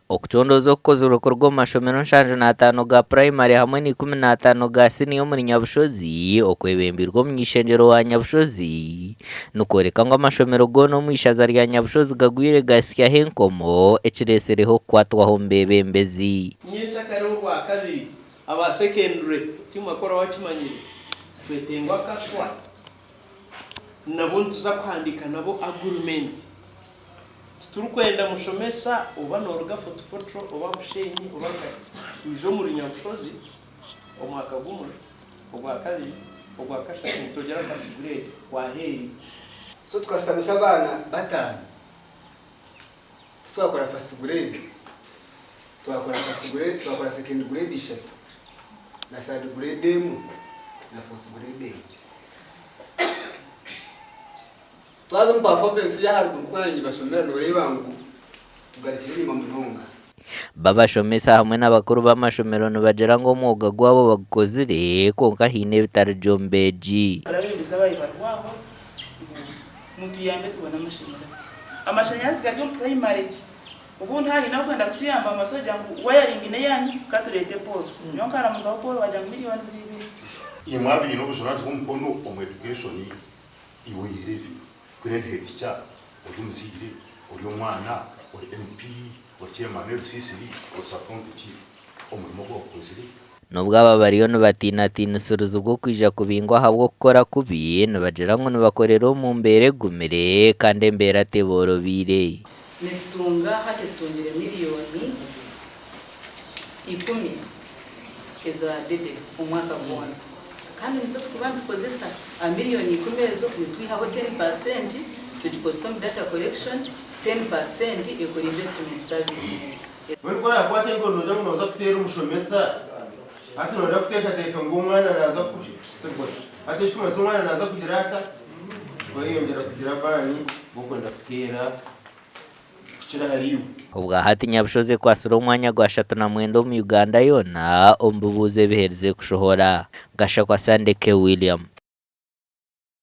Okucondooza okukozirwe kuruga omu mashomero 75 ga purayimare hamwe na 15 ga siniya omuri Nyabushozi okwebembirwe omuny'ishengyero wa Nyabushozi nikworeka ngu amashomero goona omu ishaza rya Nyabushozi gagwire gasyaho enkomo ekiretsireho okukwatwaho omu beebembezi. Nyencakare Orwakabiri, aba secondary timwe kora wakimanyire twetengwa akashwa nabo nituza kuhandiika nabo agreement. Titurikwenda mushomesa oba noruga Fort Portal oba Bushenyi oba nkahi wija omuri Nyabushozi omwaka gumwe, ogwakabiri, ogwakashatu nitugyera first grade waheeri. So tukasitamisa abaana batano titwakora first grade twakora first grade twakora second grade ishatu na third grade emwe na fourth grade emwe. Twaza omu performance y'aharuguru nkoku nari nibashomera noreeba ngu tugarukire enyima munonga. Babashomesa hamwe n'abakuru b'amashomero nibagira ngu omwoga gwabo bagukozire kwonka haine ebitari gye omu beegi. Barabembeza abayi barwaho ngu mutuyambe tubone amashanyarazi. Amashanyarazi gari omu purayimare. Obundi haine orikwenda kutuyamba ngu baase kugira ngu wayaringi n'eyaanyu ka tureete pooro. Nyowe nkaramuzaho pooro baagira ngu miriyoni z'ibiri. Imwe abaine obujunanizibwa omukono omu education iwe oyihireho kwine ndi head teacher, ori omuzaire, ori omwana, ori MP, ori chairman LC3, ori sub county chief, omurimo ogu wagukozire? N'obu aba bariyo nibatiinatiinisirizibwa okwija kubingwa ahabw'okukora kubi, nibagira ngu nibakorera omu mbeera egumire kandi embeera teborobeire. Nitutunga hati tutungire miriyoni 10 eza dede omwaka gwona kandi nizo tukuba nitukozesa. Aha miriyoni 10 ezo nitwihaho 10% tugikozesa omu data collection, 10% ekora investment service. Mbwenu ku oraakwata enkoni noogira ngu nooza kuteera omushomesa, hati nooyenda kuteekateeka ngu omwana naaza kuhisibwa. Hati ekirikumanyisa omwana naaza kugira ata? Kweyongyera kugira amaani g'okwenda kuteera kukira ahariiwe. Obwahati Nyabushozi ekwatsire omwanya gwa 39 omu Uganda yoona omu bibuuzo ebiherize kushohora. Gashakwa Sandeke William.